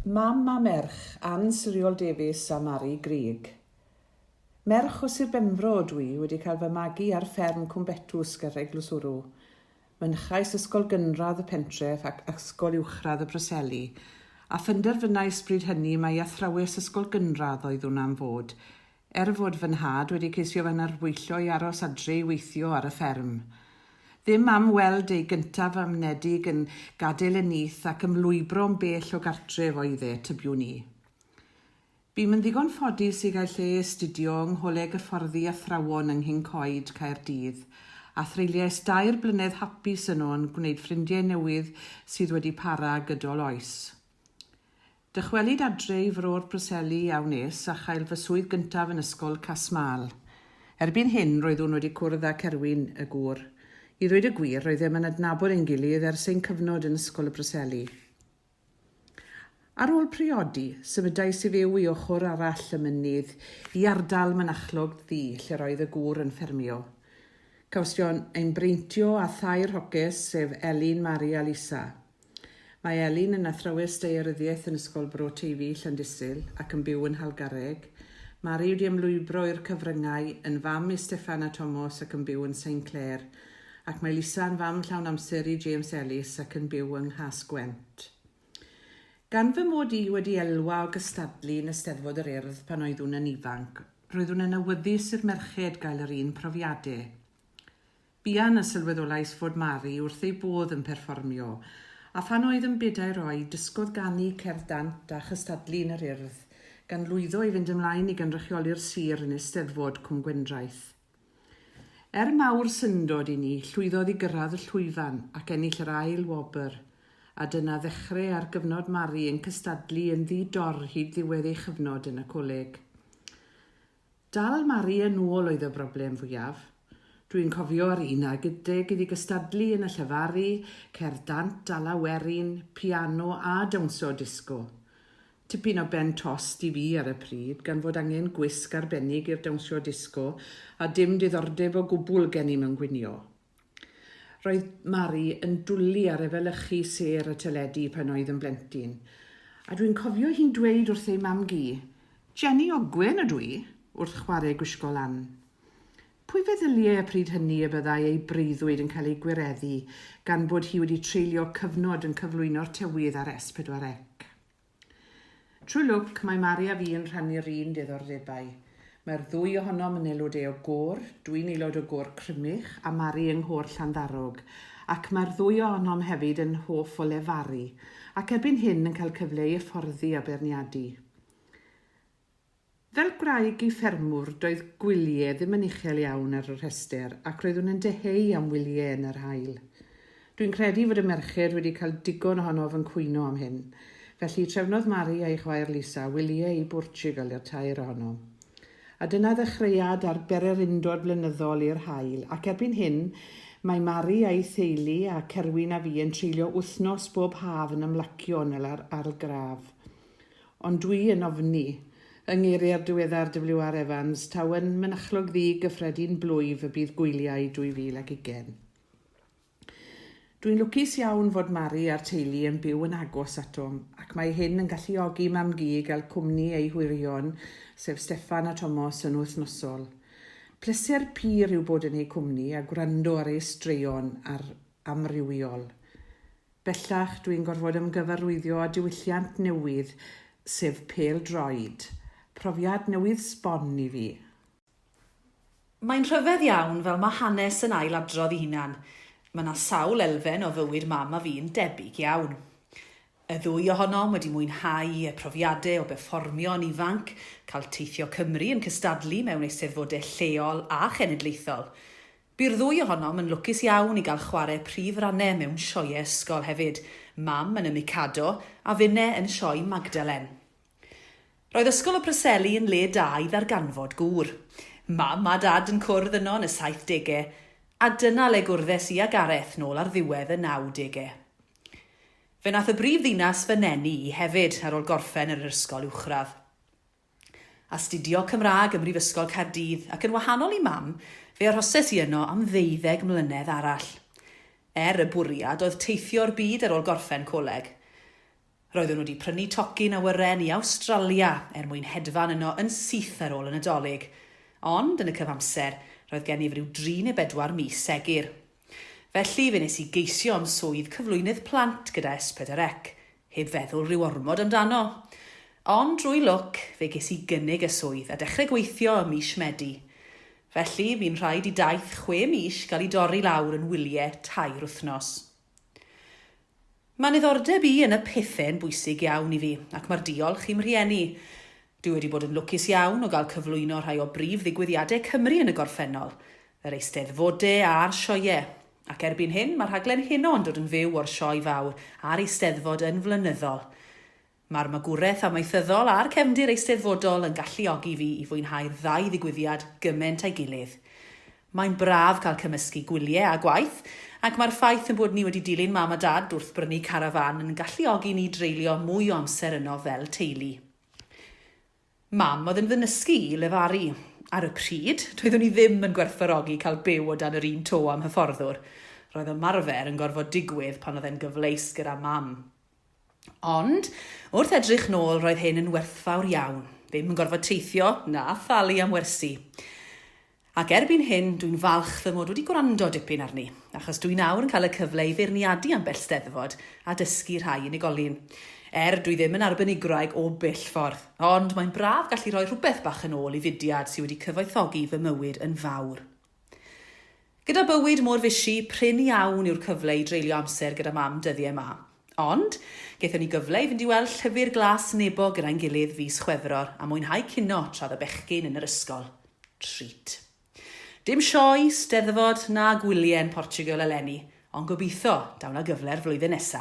Mam a merch, Ann Siriol Davies a Mari Grug. Merch o Sir Benfro ydw i, wedi cael fy magu ar fferm Cwmbetws ger Eglwyswrw. Mynychais ysgol gynradd y pentref ac ysgol uwchradd y Preseli, a phenderfynais bryd hynny mai athrawes ysgol gynradd oeddwn am fod, Er fod fy nhad wedi ceisio fy narbwyllo i aros adre i weithio ar y fferm. Ddim am weld ei gyntaf amnedig yn gadael y nyth ac ymlwybro'n bell o gartref oedd e, tybiwn i. Bûm yn ddigon ffodus i gael lle i astudio yng Ngholeg Hyfforddi Athrawon yng Nghyn-coed, Caerdydd, a threuliais dair blynedd hapus yno yn gwneud ffrindiau newydd sydd wedi para gydol oes. Dychwelyd adre i fro'r Preseli a wnes, a chael fy swydd gyntaf yn ysgol Casmal. Erbyn hyn, roeddwn wedi cwrdd â Cerwyn, y gŵr. I ddweud y gwir, roeddem yn adnabod ein gilydd ers ein cyfnod yn Ysgol y Preseli. Ar ôl priodi, symudais i fyw i ochr arall y mynydd, i ardal Mynachlog Ddu, lle'r oedd y gŵr yn ffermio. Cawsion ein breintio â thair hoges, sef Elin, Mari a Lisa. Mae Elin yn athrawes daearyddiaeth yn Ysgol Bro Teifi, Llandysul, ac yn byw yn Nhalgarreg. Mari wedi ymlwybro i'r cyfryngau, yn fam i Steffan a Tomos ac yn byw yn Sain Clêr. Ac mae Lisa yn fam llawn amser i James Ellis ac yn byw yng Nghas-gwent. Gan fy mod i wedi elwa o gystadlu yn Eisteddfod yr Urdd pan oeddwn yn ifanc, roeddwn yn awyddus i'r merched gael yr un profiade. Buan y sylweddolais fod Mari wrth ei bodd yn perfformio, a phan oedd yn bedair oed dysgodd ganu cerdd dant a chystadlu yn yr Urdd, gan lwyddo i fynd ymlaen i gynrychioli'r sir yn Eisteddfod Cwm Gwendraeth. Er mawr syndod i ni, llwyddodd i gyrraedd y llwyfan ac ennill yr ail wobr, a dyna ddechre ar gyfnod Mari yn cystadlu yn ddi-dor hyd ddiwedd ei chyfnod yn y coleg. Dal Mari yn ôl oedd y broblem fwyaf. Dwi'n cofio ar un adeg iddi gystadlu yn y llefaru, cerdd dant, alaw werin, piano a dawnsio disgo. Tipyn o ben tost i fi ar y pryd, gan fod angen gwisg arbennig i'r dawnsio disgo a dim diddordeb o gwbl gen i mewn gwnïo. Roedd Mari yn dwli ar efelychu sêr y teledu pan oedd yn blentyn, a dwi'n cofio hi'n dweud wrth ei mam-gu, 'Jenny Ogwen ydw i', wrth chwarae gwisgo lan. Pwy feddylie y pryd hynny y byddai ei breuddwyd yn cael ei gwireddu gan bod hi wedi treulio cyfnod yn cyflwyno'r tywydd ar S4C? Trwy lwc, mae Mari a fi yn rhannu'r un diddordebau. Mae'r ddwy ohonom yn aelodau o gôr, dwi'n aelod o gôr Crymych a Mari yng nghôr Llanddarog, ac mae'r ddwy ohonom hefyd yn hoff o lefaru, ac erbyn hyn yn cael cyfle i hyfforddi a beirniadu. Fel gwraig i ffermwr, doedd gwylie ddim yn uchel iawn ar y rhestr ac roeddwn yn dyheu am wylie yn yr haul. Dwi'n credu fod y merched wedi cael digon ohonof yn cwyno am hyn. Felly, trefnodd Mari a'i chwaer Lisa wylie i Bortugal i'r tair ohonom. A dyna ddechreuad ar bererindod flynyddol i'r haul, ac erbyn hyn, mae Mari a'i theulu a Cerwyn a fi yn treulio wythnos bob haf yn ymlacio yn yr Algarve. Ond dwi yn ofni, yng ngeiriau'r diweddar WR Evans, taw yn Mynachlog Ddu gyffredin blwyf y bydd gwyliau 2020. Dwi'n lwcus iawn fod Mari a'r teulu yn byw yn agos atom, ac mae hyn yn galluogi mam-gu i gael cwmni ei hwyrion, sef Steffan a Tomos, yn wythnosol. Pleser pur yw bod yn eu cwmni a gwrando ar eu straeon ar amrywiol. Bellach dwi'n gorfod ymgyfarwyddio â diwylliant newydd, sef pêl-droed. Profiad newydd sbon i fi. Mae'n rhyfedd iawn fel mae hanes yn ail-adrodd ei hunan. Mae 'na sawl elfen o fywyd mam a fi'n debyg iawn. Y ddwy ohonom wedi mwynhau y profiadau o berfformio yn ifanc, cael teithio Cymru yn cystadlu mewn eisteddfodau lleol a chenedlaethol. Bu'r ddwy ohonom yn lwcus iawn i gael chwarae prif rannau mewn sioeau ysgol hefyd, Mam yn y Mikado a finne yn sioe Magdalen. Roedd Ysgol y Preseli yn le da i ddarganfod gŵr. Mam a Dad yn cwrdd yno yn y saithdegau, a dyna le gwrddes i a Gareth nôl ar ddiwedd y nawdegau. Fe nath y brif ddinas fy nenu i hefyd ar ôl gorffen yr ysgol uwchradd. Astudio Cymraeg ym Mhrifysgol Caerdydd ac yn wahanol i Mam, fe arhoses i yno am ddeuddeg mlynedd arall. Er y bwriad oedd teithio'r byd ar ôl gorffen coleg. Roeddwn wedi prynu tocyn awyren i Awstralia er mwyn hedfan yno yn syth ar ôl y Nadolig. Ond, yn y cyfamser, roedd gennyf ryw dri neu bedwar mis segur. Felly, fe wnes i geisio am swydd cyflwynydd plant gyda S4C, heb feddwl rhyw ormod amdano. Ond, drwy lwc, fe ges i gynnig y swydd a dechrau gweithio ym mis Medi. Felly, bu'n rhaid i daith chwe mis gael ei dorri lawr yn wyliau tair wythnos. Mae niddordeb i yn y pethe yn bwysig iawn i fi, ac mae'r diolch i'm rhieni. Dwi wedi bod yn lwcus iawn o gael cyflwyno rhai o brif ddigwyddiadau Cymru yn y gorffennol, yr Eisteddfode a'r sioeau, ac erbyn hyn mae rhaglen Heno yn dod yn fyw o'r Sioe Fawr a'r Eisteddfod yn flynyddol. Mae'r magwraeth amaethyddol a'r cefndir eisteddfodol yn galluogi fi i fwynhau'r ddau ddigwyddiad gyment â'i gilydd. Mae'n braf cael cymysgu gwyliau a gwaith, ac mae'r ffaith ein bod ni wedi dilyn Mam a Dad wrth brynu carafán yn galluogi ni dreulio mwy o amser yno fel teulu. Mam oedd yn fy nysgu i lefaru. Ar y pryd, doeddwn i ddim yn gwerthfawrogi cael byw o dan yr un to â'm hyfforddwr. Roedd ymarfer yn gorfod digwydd pan oedd e'n gyfleus gyda Mam. Ond, wrth edrych nôl, roedd hyn yn werthfawr iawn. Ddim yn gorfod teithio, na thalu am wersi. Ac erbyn hyn, dwi'n falch fy mod wedi gwrando dipyn arni, achos dwi nawr yn cael y cyfle i feirniadu ambell Steddfod a dysgu rhai unigolyn. Er, dwi ddim yn arbenigwraig o bell ffordd, ond mae'n braf gallu rhoi rhywbeth bach yn ôl i fudiad sydd wedi cyfoethogi fy mywyd yn fawr. Gyda bywyd mor fishi, prin iawn yw'r cyfle i dreulio amser gyda mam dyddiau 'ma. Ond, gaethon ni gyfle i fynd i weld Llyfr Glas Nebo gyda'n gilydd fis Chwefror a mwynhau cino tra oedd y bechgyn yn yr ysgol. Treat. Dim sioe, steddfod na gwyliau yn Portugal eleni, ond gobeithio daw 'na gyfle'r flwyddyn nesa.